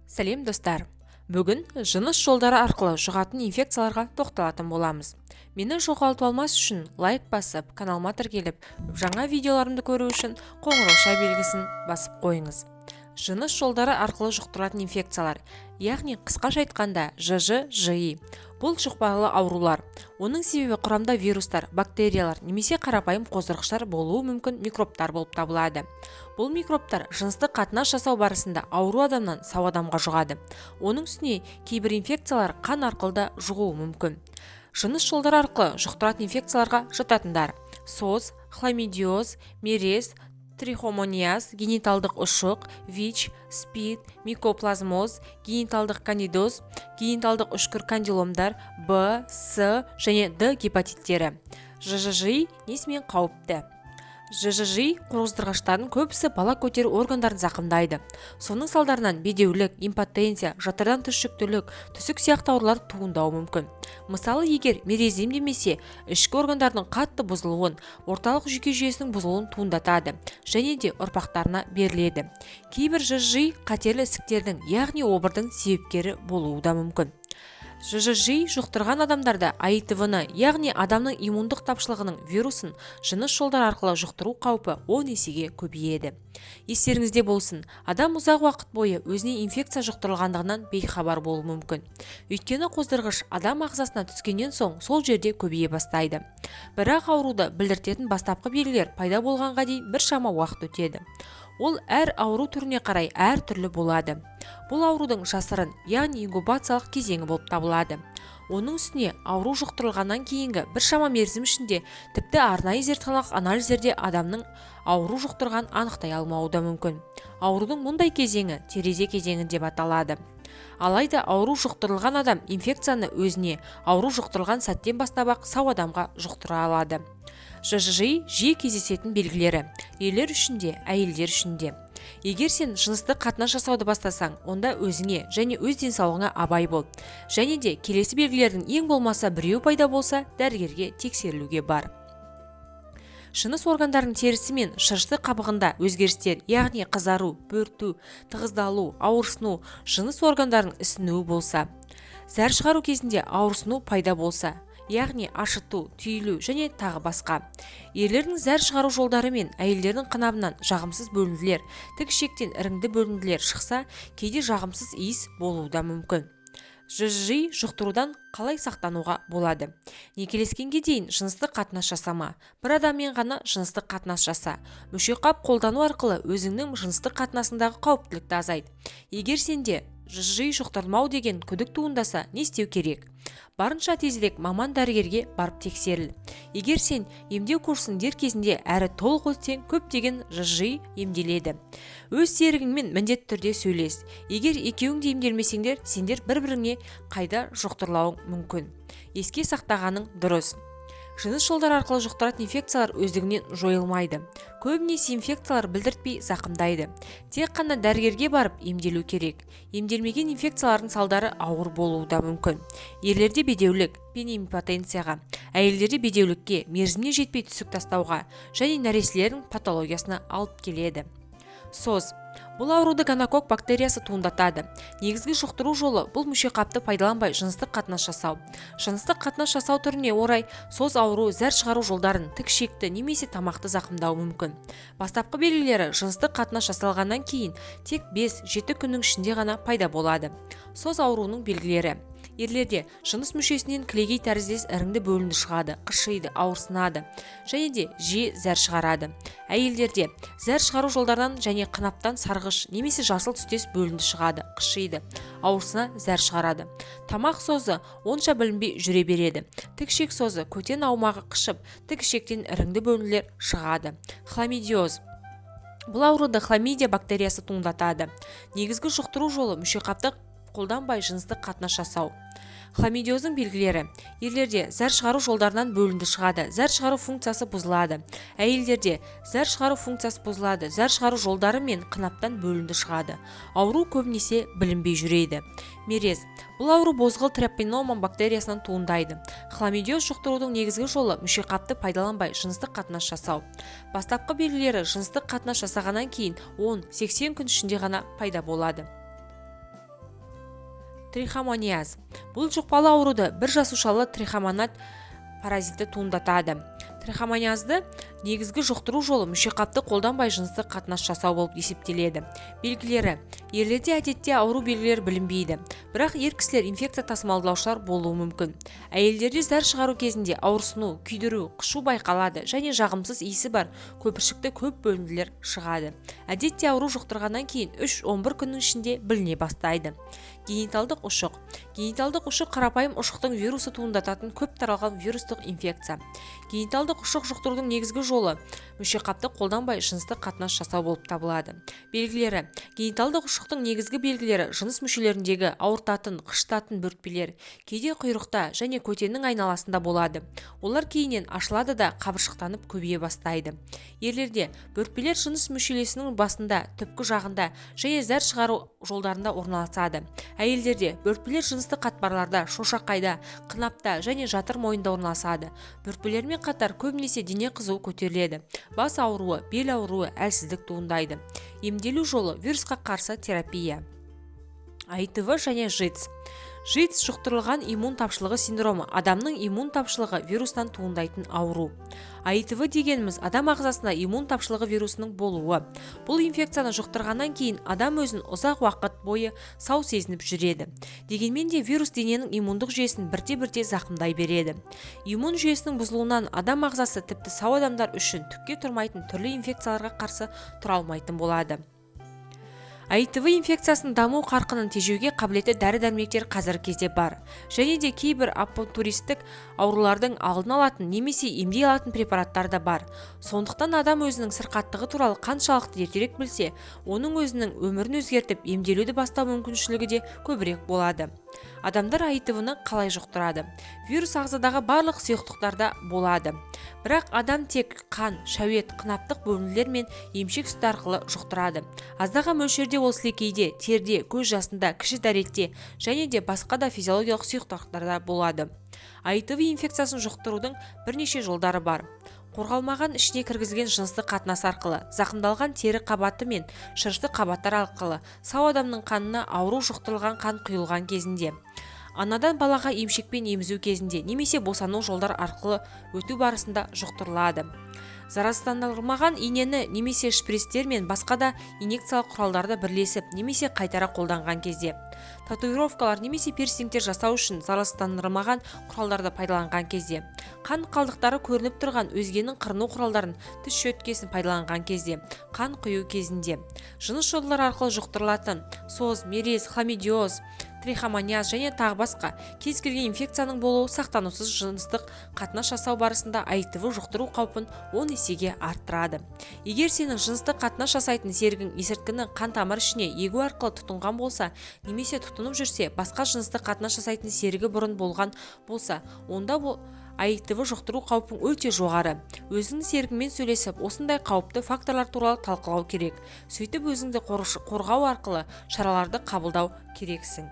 Сәлем, достар! Бүгін жыныс жолдары арқылы жұғатын инфекцияларға тоқталатын боламыз. Мені жоғалтып алмас үшін лайк басып, каналыма тіркеліп, жаңа видеоларымды көру үшін қоңырауша белгісін басып қойыңыз. Жыныс жолдары арқылы жұқтырылатын инфекциялар, яғни қысқаша айтқанда ЖЖ, ЖИ — бұл жұқпалы аурулар. Оның себебі құрамда вирустар, бактериялар немесе қарапайым қоздырғыштар болуы мүмкін микробтар болып табылады. Бұл микробтар жыныстық қатынас жасау барысында ауру адамнан сау адамға жұғады. Оның үстіне кейбір инфекциялар қан арқылы да жұғуы мүмкін. Жыныс жолдары арқылы жұқтыратын инфекцияларға жататындар: СОЗ, хламидиоз, мерез, трихомониаз, гениталдық ұшық, ВИЧ, СПИД, микоплазмоз, гениталдық кандидоз, гениталдық үшкір кондиломдар, Б, С және Д гепатиттері. ЖЖЖИ несімен қауіпті? ЖЖЖИ қоздырғыштарының көбісі бала көтеру органдарын зақымдайды. Соның салдарынан бедеулік, импотенция, жатырдан тыс жүктілік, түсік сияқты аурулар туындауы мүмкін. Мысалы, егер мерез емделмесе, ішкі органдардың қатты бұзылуын, орталық жүйке жүйесінің бұзылуын туындатады және де ұрпақтарына беріледі. Кейбір ЖЖИ қатерлі ісіктердің, яғни обырдың себепкері болуы да мүмкін. ЖЖЖИ жұқтырған адамдарда АИТВ-ны, яғни адамның иммундық тапшылығының вирусын жыныс жолдары арқылы жұқтыру қаупі 10 есеге көбейеді. Естеріңізде болсын, адам ұзақ уақыт бойы өзіне инфекция жұқтырылғандығынан бейхабар болуы мүмкін. Өйткені қоздырғыш адам ағзасына түскеннен соң сол жерде көбейе бастайды. Бірақ ауруды білдіртетін бастапқы белгілер пайда болғанға дейін біршама уақыт өтеді. Ол әр ауру түріне қарай әр түрлі болады. Бұл аурудың жасырын, яғни инкубациялық кезеңі болып табылады. Оның үстіне ауру жұқтырылғаннан кейінгі біршама мерзім ішінде тіпті арнайы зертханалық анализдерде адамның ауру жұқтырғанын анықтай алмауы да мүмкін. Аурудың мұндай кезеңі терезе кезеңі деп аталады. Алайда ауру жұқтырылған адам инфекцияны өзіне ауру жұқтырылған сәттен бастап-ақ сау адамға жұқтыра алады. ЖЖЖИ жиі кездесетін белгілері ерлер үшін де, әйелдер үшін де. Егер сен жыныстық қатынас жасауды бастасаң, онда өзіңе және өз денсаулығыңа абай бол және де келесі белгілердің ең болмаса біреуі пайда болса, дәрігерге тексерілуге бар. Жыныс органдарының терісі мен шырышты қабығында өзгерістер, яғни қызару, бөрту, тығыздалу, ауырсыну, жыныс органдарының ісінуі болса, зәр шығару кезінде ауырсыну пайда болса, яғни ашыту, түйілу және тағы басқа. Ерлердің зәр шығару жолдары мен әйелдердің қынабынан жағымсыз бөлінділер, тік ішектен іріңді бөлінділер шықса, кейде жағымсыз иіс болуы да мүмкін. ЖЖИ жұқтырудан қалай сақтануға болады? Некелескенге дейін жыныстық қатынас жасама. Бір адаммен ғана жыныстық қатынас жаса. Мүшеқап қолдану арқылы өзіңнің жыныстық қатынасыңдағы қауіптілікті азайт. Егер сенде ЖЖИ жұқтырмау деген күдік туындаса, не істеу керек? Барынша тезірек маман дәрігерге барып тексеріл. Егер сен емдеу курсын дер кезінде әрі толық өтсең, көптеген ЖЖИ емделеді. Өз серігіңмен міндетті түрде сөйлес. Егер екеуің де емделмесеңдер, сендер бір-біріңе қайда жұқтырылуың мүмкін. Еске сақтағаның дұрыс: жыныс жолдары арқылы жұқтыратын инфекциялар өздігінен жойылмайды. Көбінесе инфекциялар білдіртпей зақымдайды. Тек қана дәрігерге барып емделу керек. Емделмеген инфекциялардың салдары ауыр болуы да мүмкін. Ерлерде бедеулік пен импотенцияға, әйелдерде бедеулікке, мерзіміне жетпей түсік тастауға және нәрестелердің патологиясына алып келеді. СОЗ. Бұл ауруды гонококк бактериясы туындатады. Негізгі жұқтыру жолы — бұл мүшеқапты пайдаланбай жыныстық қатынас жасау. Жыныстық қатынас жасау түріне орай СОЗ ауруы зәр шығару жолдарын, тік ішекті немесе тамақты зақымдауы мүмкін. Бастапқы белгілері жыныстық қатынас жасалғаннан кейін тек 5-7 күннің ішінде ғана пайда болады. СОЗ ауруының белгілері: ерлерде жыныс мүшесінен кілегей тәріздес іріңді бөлінді шығады, қышиды, ауырсынады және де жиі зәр шығарады. Әйелдерде зәр шығару жолдарынан және қынаптан сарғыш немесе жасыл түстес бөлінді шығады, қышиды, ауырсына зәр шығарады. Тамақ созы онша білінбей жүре береді. Тік ішек созы: көтен аумағы қышып, тік ішектен іріңді бөлінділер шығады. Хламидиоз. Бұл ауруды хламидия бактериясы туындатады. Негізгі жұқтыру жолы — мүшеқапты қолданбай жыныстық қатынас жасау. Хламидиоздың белгілері: ерлерде зәр шығару жолдарынан бөлінді шығады, зәр шығару функциясы бұзылады. Әйелдерде зәр шығару функциясы бұзылады, зәр шығару жолдары мен қынаптан бөлінді шығады. Ауру көбінесе білінбей жүреді. Мерез. Бұл ауру бозғыл трепанома бактериясынан туындайды. Хламидиоз жұқтырудың негізгі жолы — мүшеқапты пайдаланбай жыныстық қатынас жасау. Бастапқы белгілері жыныстық қатынас жасағаннан кейін 10-80 күн ішінде ғана пайда болады. Трихомониаз. Бұл жұқпалы ауруды бір жасушалы трихомонад паразиті туындатады. Трихомониазды негізгі жұқтыру жолы мүшеқапты қолданбай жыныстық қатынас жасау болып есептеледі. Белгілері. Ерлерде әдетте ауру белгілері білінбейді, бірақ ер кісілер инфекция тасымалдаушылар болуы мүмкін. Әйелдерде зәр шығару кезінде ауырсыну, күйдіру, қышу байқалады және жағымсыз иісі бар көпіршікті көп бөлінділер шығады. Әдетте ауру жұқтырғаннан кейін 3-11 күннің ішінде біліне бастайды. Гениталдық ұшық. Гениталдық ұшық қарапайым ұшықтың вирусы туындататын көп таралған вирустық инфекция. Гениталдық ұшық жұқтырудың негізгі жолы мүшеқапты қолданбай жыныстық қатынас жасау болып табылады. Белгілері. Гениталдық ұшықтың негізгі белгілері жыныс мүшелеріндегі ауыртатын, қышытатын бөртпелер, кейде құйрықта және көтеннің айналасында болады. Олар кейіннен ашылады да қабыршықтанып көбейе бастайды. Ерлерде бөртпелер жыныс мүшелесінің басында, түпкі жағында және зәр шығару жолдарында орналасады. Әйелдерде бөртпелер жыныстық қатпарларда, шошақайда, қынапта және жатыр мойнында орналасады. Бөртпелермен қатар көбінесе дене қызуы көтеріледі, бас ауруы, бел ауруы, әлсіздік туындайды. Емделу жолы вирусқа қарсы терапия. АИТВ және ЖИТС. ЖИТС жұқтырылған иммун тапшылығы синдромы, адамның иммун тапшылығы вирустан туындайтын ауру. АИТВ дегеніміз адам ағзасында иммун тапшылығы вирусының болуы. Бұл инфекцияны жұқтырғаннан кейін адам өзін ұзақ уақыт бойы сау сезініп жүреді. Дегенмен де вирус дененің иммундық жүйесін бірте-бірте зақымдай береді. Иммун жүйесінің бұзылуынан адам ағзасы тіпті сау адамдар үшін түкке тұрмайтын түрлі инфекцияларға қарсы тұра алмайтын болады. АИТВ инфекциясының даму қарқынын тежеуге қабілетті дәрі-дәрмектер қазіргі кезде бар. Және де кейбір оппортунистік аурулардың алдын алатын немесе емдей алатын препараттар да бар. Сондықтан адам өзінің сырқаттығы туралы қаншалықты ертерек білсе, оның өзінің өмірін өзгертіп, емделуді бастау мүмкіншілігі де көбірек болады. Адамдар АИТВ-ны қалай жұқтырады? Вирус ағзадағы барлық сұйықтықтарда болады. Бірақ адам тек қан, шәует, қынаптық бөлінділер мен емшек сүті арқылы жұқтырады. Аздаған мөлшерде ол сілекейде, терде, көз жасында, кіші дәретте және де басқа да физиологиялық сұйықтықтарда болады. АИТВ инфекциясын жұқтырудың бірнеше жолдары бар. Қорғалмаған ішіне кіргізілген жыныстық қатынас арқылы, зақымдалған тері қабаты мен шырышты қабаттар арқылы, сау адамның қанына ауру жұқтырылған қан құйылған кезінде, анадан балаға емшекпен емізу кезінде немесе босану жолдар арқылы өту барысында жұқтырылады. Зарарсыздандырылмаған инені немесе шприцтер мен басқа да инъекциялық құралдарды бірлесіп немесе қайтара қолданған кезде, татуировкалар немесе пирсингтер жасау үшін зарарсыздандырылмаған құралдарды пайдаланған кезде, қан қалдықтары көрініп тұрған өзгенің қырыну құралдарын, тіс щеткесін пайдаланған кезде, қан құю кезінде. Жыныс жолдары арқылы жұқтырылатын СОЗ, мерез, хламидиоз, трихомониаз және тағы басқа кез келген инфекцияның болуы сақтанусыз жыныстық қатынас жасау барысында АИТВ жұқтыру қаупін 10 есеге арттырады. Егер сенің жыныстық қатынас жасайтын серігің есірткіні қан тамыр ішіне егу арқылы тұтынған болса немесе тұтынып жүрсе, басқа жыныстық қатынас жасайтын серігі бұрын болған болса, онда АИТВ жұқтыру қаупің өте жоғары. Өзіңнің серігіңмен сөйлесіп, осындай қауіпті факторлар туралы талқылау керек. Сөйтіп өзіңді қорғау арқылы шараларды қабылдау керексің.